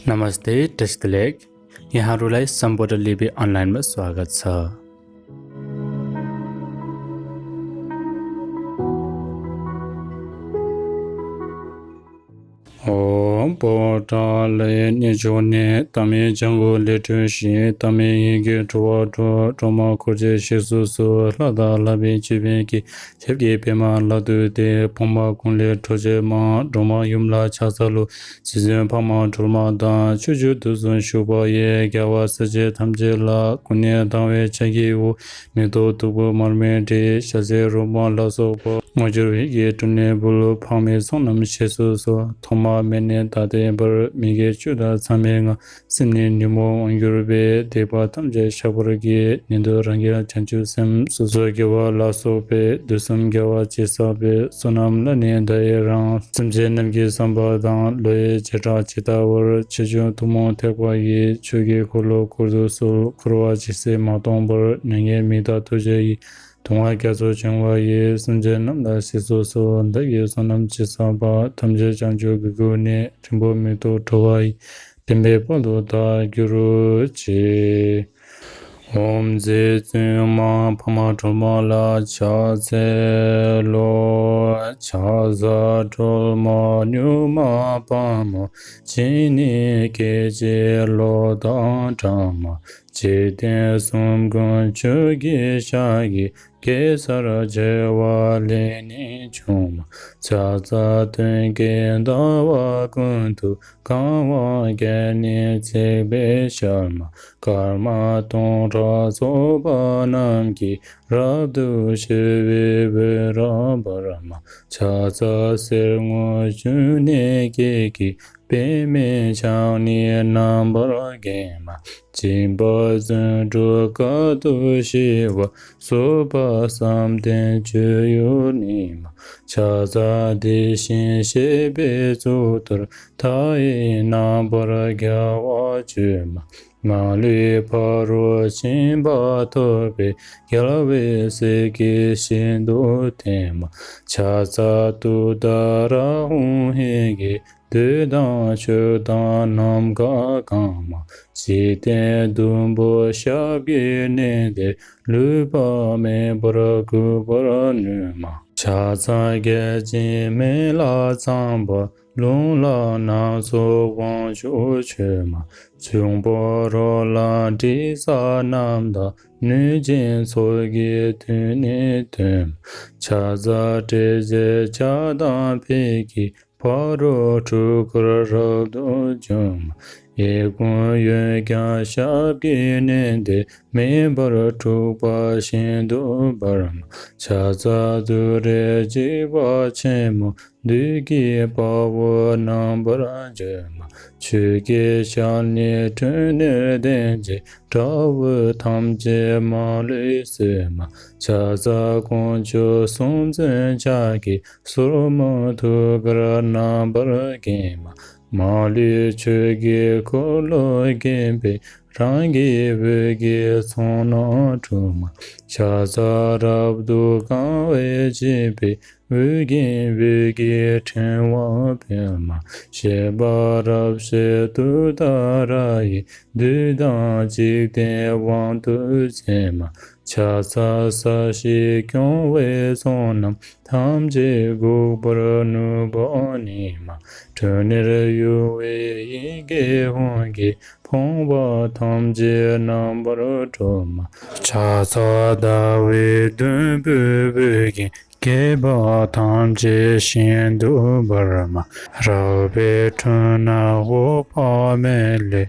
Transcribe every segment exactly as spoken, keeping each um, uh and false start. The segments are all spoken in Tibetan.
नमस्ते, टेस्कलेक। यहाँहरूलाई सम्बोधन लिपि अनलाइनमा स्वागत छ। ཨོ། པོ་ཏཱ་ལའི་གནས་མཆོག་ནས། ཏཱ་མའི་ལྗང་གུ་ལས་འཕྲོས་ཤིང་། ཏཱ་མའི་ཡི་གེ་འཕྲོ་བ་འཕྲོ། སྒྲོལ་མ་འཁོར་བཅས་གཤེགས་སུ་གསོལ། ལྷ་དང་ལྷ་མིན་བཅས་པའི་དཀྱིལ། ཞབས་ཀྱི་པདྨ་ལ་བཏུད་དེ། ཕག་མོ་ཀུན་ལས་འཕྲོ་བཅས་མ། སྒྲོལ་མ་ཡུམ་ལ་ཕྱག་འཚལ་ལོ། རྗེ་བཙུན་འཕགས་མ་སྒྲོལ་མ་དང་། ཕྱོགས་བཅུ་དུས་གསུམ་བཞུགས་པ་ཡི། རྒྱལ་བ་སྲས་བཅས་ཐམས་ཅད་ལ། སྐུ་གཉིས་དང་བའི་ཕྱག་གི་དབུས། མེ་ཏོག་བདུག་སྤོས་མར་མེ་དྲི། ཞལ་ཟས་རོལ་མོ་ལ་སོགས་པ། དངོས་འབྱོར་བགེགས་ཀྱི་དྲི་ནས་ཕུལ། ཕག་མོའི་ཚོགས་རྣམས་གཤེགས་སུ་གསོལ། ཐོག་མ་མེད་ནས་ད་ལྟའི་བར། མི་དགེ་བཅུ་དང་མཚམས་མེད་ལྔ། སེམས་ནི་ཉོན་མོངས་དབང་གྱུར་པའི། སྡིག་པ་ཐམས་ཅད་བཤགས་པར་བགྱི། ཉན་ཐོས་རང་རྒྱལ་བྱང་ཆུབ་སེམས། སོ་སོའི་དགེ་བ་ལ་སོགས་པའི། དུས་གསུམ་རྒྱལ་བ་ཅི་བསགས་པའི། བསོད་ནམས་ལ་ནི་བདག་ཡི་རང་། སེམས་ཅན་རྣམས་ཀྱི་བསམ་པ་དང་། བློ་ཡི་བྱེ་བྲག་ཇི་ལྟ་བར། ཆེ་ཆུང་ཐུན་མོང་ཐེག་པ་ཡི། ཆོས་ཀྱི་འཁོར་ལོ་བསྐོར་དུ་གསོལ། འཁོར་བ་ཇི་སྲིད་མ་སྟོངས་བར། མྱ་ངན་མི་འདའ་ཐུགས་རྗེ་ཡིས། གདུང་བ་རྒྱ་མཚོ་བྱུང་བ་ཡི། སེམས་ཅན་རྣམས་ལ་གཤེགས་སུ་གསོལ། བདག་གིས་བསོད་ནམས་ཅི་བསགས་པ། ཐམས་ཅད་བྱང་ཆུབ་ཀྱི་སྒོ་ནས། ཆེན་པོ་མེ་ཏོག་འགྲོ་བ་ཡི། བདེན་པའི་དཔལ་དུ་བདག་གྱུར་ཅིག། ཨོཾ་རྗེ་བཙུན་མ་འཕགས་མ་སྒྲོལ་མ་ལ་ཕྱག་འཚལ་ལོ། ཕྱག་འཚལ་སྒྲོལ་མ་མྱུར་མ་དཔའ་མོ། ཇི་སྙེད་སྐད་ཅིག་གློག་དང་འདྲ་མ། འཇིག་རྟེན་གསུམ་མགོན་ཆུ་སྐྱེས་ཞལ་གྱི། གེ་སར་བྱེ་བ་ལས་ནི་བྱུང་མ། ཕྱག་འཚལ་སྟོན་ཀའི་ཟླ་བ་ཀུན་ཏུ། གང་བ་བརྒྱ་ནི་བརྩེགས་པའི་ཞལ་མ། སྐར་མ་སྟོང་ཕྲག་ཚོགས་པ་རྣམས་ཀྱིས། རབ་ཏུ་ཕྱེ་བའི་འོད་རབ་འབར་མ། ཕྱག་འཚལ་གསེར་དངུལ་ཆུ་ནས་སྐྱེས་ཀྱི། པདྨས་ཕྱག་ནི་རྣམ་པར་བརྒྱན་མ། སྦྱིན་པ་བརྩོན་འགྲུས་དཀའ་ཐུབ་ཞི་བ། བཟོད་པ་བསམ་གཏན་སྤྱོད་ཡུལ་ནི་མ། ཕྱག་འཚལ་དེ་བཞིན་གཤེགས་པའི་གཙུག་ཏོར། མཐའ་ཡས་རྣམ་པར་རྒྱལ་བ་སྤྱོད་མ། མ་ལུས་ཕ་རོལ་ཕྱིན་པ་ཐོབ་པའི། རྒྱལ་བའི་སྲས་ཀྱིས་ཤིན་ཏུ་བསྟེན་མ། ཕྱག་འཚལ་ཏུཏྟཱ་ར་ཧཱུྃ་ཧེ་གིས། བདུད་དང་ཕྱོགས་དང་ནམ་མཁའ་གང་མ། འཇིག་རྟེན་བདུན་པོ་ཞབས་ཀྱིས་མནན་ཏེ། ལུས་པ་མེད་པར་འགུགས་པར་ནུས་མ། ཕྱག་འཚལ་བརྒྱ་བྱིན་མེ་ལྷ་ཚངས་པ། རླུང་ལྷ་སྣ་ཚོགས་དབང་ཕྱུག་མཆོད་མ། འབྱུང་པོ་རོ་ལངས་དྲི་ཟ་རྣམས་དང་། གནོད་སྦྱིན་ཚོགས་ཀྱིས་མདུན་ནས་བསྟོད་མ། ཕྱག་འཚལ་ཏྲཊ་ཅེས་བྱ་དང་ཕཊ་ཀྱིས། ཕ་རོལ་འཁྲུལ་འཁོར་རབ་ཏུ་འཇོམས་མ། གཡས་བསྐུམ་གཡོན་བརྐྱང་ཞབས་ཀྱིས་མནན་ཏེ། མེ་འབར་འཁྲུགས་པ་ཤིན་ཏུ་འབར་མ། ཕྱག་འཚལ་ཏུ་རེ་འཇིགས་པ་ཆེན་མོ། བདུད་ཀྱི་དཔའ་བོ་རྣམ་པར་འཇོམས་མ། ཆུ་སྐྱེས་ཞལ་ནི་ཁྲོ་གཉེར་ལྡན་ཅིང་། དགྲ་བོ་ཐམས་ཅད་མ་ལུས་གསོད་མ། ཕྱག་འཚལ་དཀོན་མཆོག་གསུམ་མཚོན་ཕྱག་གིས། སོར་མོས་ཐུགས་ཀར་རྣམ་པར་བརྒྱན་མ། མ་ལུས་ཆོས་ཀྱི་འཁོར་ལོས་བརྒྱན་པའི། རང་གི་འོད་ཀྱི་ཚོགས་རྣམས་འཁྲུགས་མ། ཕྱག་འཚལ་རབ་ཏུ་གང་བས་བརྒྱན་པའི། ཨོ་རྒྱན་འོད་ཀྱི་ཕྲེང་བ་སྤེལ་མ། བཞད་པ་རབ་བཞད་ཏུཏྟཱ་ར་ཡིས། བདུད་དང་འཇིག་རྟེན་དབང་དུ་མཛད་མ། ཕྱག་འཚལ་ས་གཞི་སྐྱོང་བའི་ཚོགས་རྣམས། ཐམས་ཅད་འགུགས་པར་ནུས་པ་ཉིད་མ། ཁྲོ་གཉེར་གཡོ་བའི་ཡི་གེ་ཧཱུྃ་གིས། ཕོངས་པ་ཐམས་ཅད་རྣམ་པར་སྒྲོལ་མ། ཕྱག་འཚལ་ཟླ་བའི་བདུན་པོའི་འོད་ཀྱིས། བགེགས་པ་ཐམས་ཅད་ཤིན་ཏུ་འབར་མ། རལ་པའི་ཁྲོད་ན་འོད་དཔག་མེད་ལས།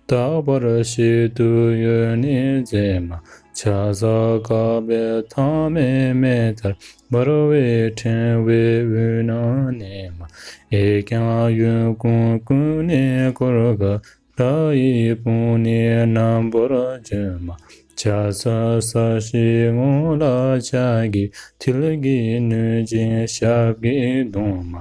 རྟག་པར་ཞི་དུལ་འོད་ནི་མཛད་མ། ཕྱག་འཚལ་དཀར་པོའི་མཐའ་མེད་མེ་ལྟར། འབར་བའི་ཕྲེང་བའི་དབུས་ན་གནས་མ། གཡས་བརྐྱང་གཡོན་བསྐུམ་ཀུན་ནས་བསྐོར་དཀའ། དགྲ་ཡི་དཔུང་ནི་རྣམ་པར་འཇོམས་མ། ཕྱག་འཚལ་ས་གཞིའི་ངོས་ལ་ཕྱག་གི་མཐིལ་གྱིས་བསྣུན་ཅིང་ཞབས་ཀྱིས་བརྡུང་མ།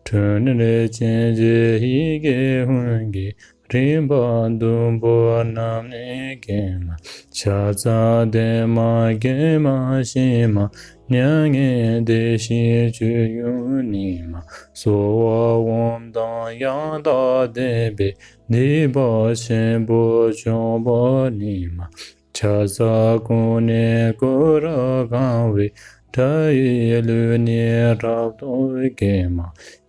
ཁྲོ་གཉེར་ཅན་གྱི་ཡི་གེ་ཧཱུྃ་གིས། རིམ་པ་བདུན་པོ་རྣམས་ནི་གེགས་མེད། ཕྱག་འཚལ་བདེ་མ་དགེ་མ་ཞི་མ། མྱ་ངན་འདས་ཞི་སྤྱོད་ཡུལ་ཉིད་མ། གསོལ་བ་འོམ་དང་ཡང་དག་ལྡན་པས། སྡིག་པ་ཆེན་པོ་བྱུང་བ་ཉིད་མ། ཕྱག་འཚལ་ཀུན་ནས་བསྐོར་རབ་གང་བའི། དགྲ་ཡི་ལུས་ནི་རབ་ཏུ་གེགས་མ།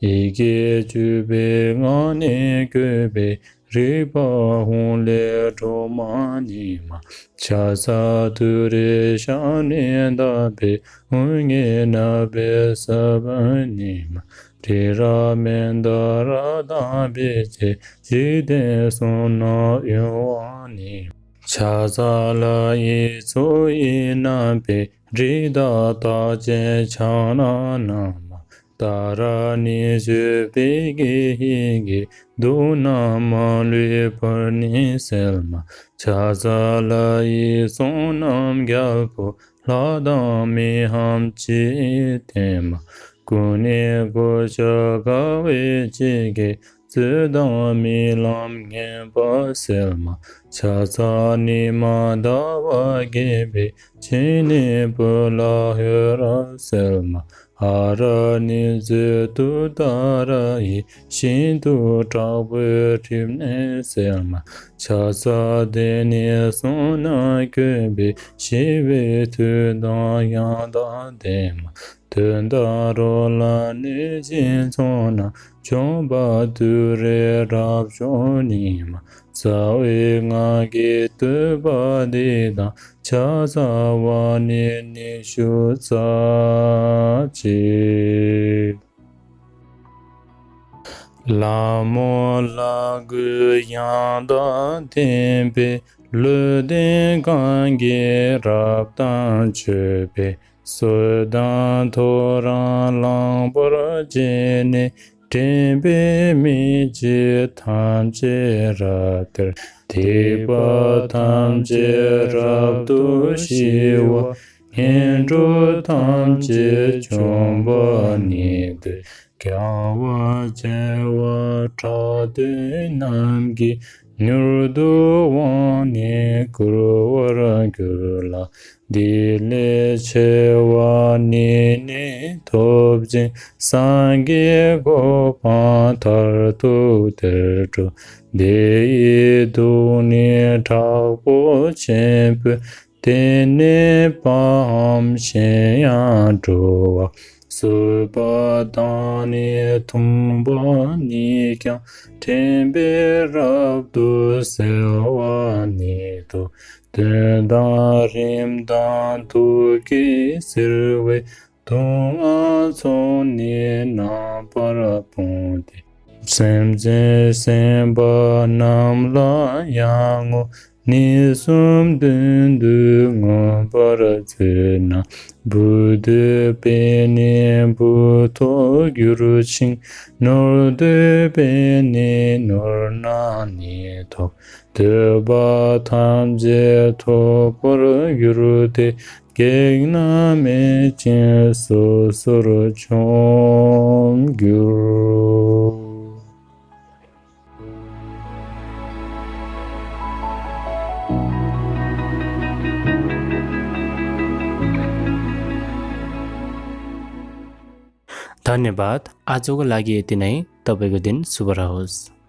ཡི་གེ་བཅུ་པའི་ངག་ནི་བཀོད་པའི། རིག་པ་ཧཱུྃ་ལས་སྒྲོག་མ་ཉིད་མ། ཕྱག་འཚལ་ཏུ་རེའི་ཞབས་ནི་བརྡབས་པའི། ཧཱུྃ་གི་རྣ་བའི་ས་བོན་ཉིད་མ། རི་རབ་མནྡ་ར་དང་འབིགས་བྱེད། འཇིག་རྟེན་གསུམ་རྣམས་གཡོ་བ་ཉིད་མ། ཕྱག་འཚལ་ལྷ་ཡི་ཚོགས་ཀྱིས་བསྣམས་པའི། རི་དྭགས་རྟགས་ཅན་ཕྱག་ན་བསྣམས་མ། ཏཱ་ར་གཉིས་བརྗོད་པའི་གི་ཧི་གིས། དུག་རྣམས་མ་ལུས་བུར་ནི་སེལ་མ། ཕྱག་འཚལ་ལྷ་ཡི་ཚོགས་རྣམས་རྒྱལ་པོ། ལྷ་དང་མིའམ་ཅི་ཡིས་བསྟེན་མ། ཀུན་ནས་གོ་ཆ་དགའ་བའི་བཅས་ཀྱིས། རྩོད་དང་རྨི་ལམ་ངན་པ་སེལ་མ། ཕྱག་འཚལ་ཉི་མ་ཟླ་བ་རྒྱས་པའི། ཕྱིར་ནི་བོད་ལ་འོད་རབ་གསལ་མ། ཧ་ར་གཉིས་བརྗོད་ཏུཏྟཱ་ར་ཡིས། ཤིན་ཏུ་དྲག་པོའི་གྲིབ་ནི་སེལ་མ། ཕྱག་འཚལ་སྡེ་སྣོད་གསུམ་རྣམས་བཀོད་པའི། ཞི་བའི་མཐུ་དང་ཡང་དག་ལྡན་མ། གདོན་དང་རོ་ལངས་གནོད་སྦྱིན་ཚོགས་རྣམས། འཇོམས་པ་ཏུ་རེ་རབ་མཆོག་ཉིད་མ། རྩ་བའི་སྔགས་ཀྱི་བསྟོད་པ་འདི་དང་། ཕྱག་འཚལ་བ་ནི་ཉི་ཤུ་རྩ་གཅིག། ལྷ་མོ་ལྷ་སྐུ་ཡང་དག་ལྡན་པའི། ལུས་ལྡན་གང་གིས་རབ་དང་མཆོད་པའི། གསོལ་དང་ཐོ་རངས་གླང་པོར་བཅས་ནས། འདྲེན་པའི་མི་བརྒྱུད་ཐམས་ཅད་རབ་སྟེར། སྡིག་པ་ཐམས་ཅད་རབ་ཏུ་ཞི་བ། ངན་འགྲོ་ཐམས་ཅད་འཇོམས་པ་ཉིད་དོ། རྒྱལ་བ་བྱེ་བ་ཕྲག་བདུན་རྣམས་ཀྱིས། མྱུར་དུ་དབང་ནི་བསྐུར་བར་འགྱུར་ལ། འདི་ལས་ཆེ་བ་ཉིད་ནི་ཐོབ་ཅིང་། སངས་རྒྱས་གོ་འཕང་མཐར་ཐུག་དེར་འགྲོ། དེ་ཡི་དུག་ནི་དྲག་པོ་ཆེན་པོས། དེ་ནི་དཔའམ་གཞན་ཡང་འགྲོ་བ། གསོད་པ་དང་ནི་འཐུང་བ་ཉིད་ཀྱང་། འདྲེན་པས་རབ་ཏུ་སེལ་བ་ཉིད་དོ། གདོན་དང་རིམས་དང་དུག་གིས་གཟིར་བའི། དུག་ལྔ་ཚོགས་ནི་རྣམ་པར་སྤངས་ཏེ། སེམས་ཅན་སེམས་དཔའ་རྣམས་ལ་ཡང་ངོ་། ནད་གསུམ་གདོན་བདུད་མངོན་པར་རྫོགས་ན། བུ་འདོད་པས་ནི་བུ་ཐོབ་འགྱུར་ཞིང་། ནོར་འདོད་པས་ནི་ནོར་རྣམས་ནི་ཐོབ། འདོད་པ་ཐམས་ཅད་ཐོབ་པར་འགྱུར་ཏེ། གེགས་རྣམས་མེད་ཅིང་སོ་སོར་འཇོམས་འགྱུར། धन्यवाद। आजको लागि यति नै। तपाईँको दिन शुभ रहोस्।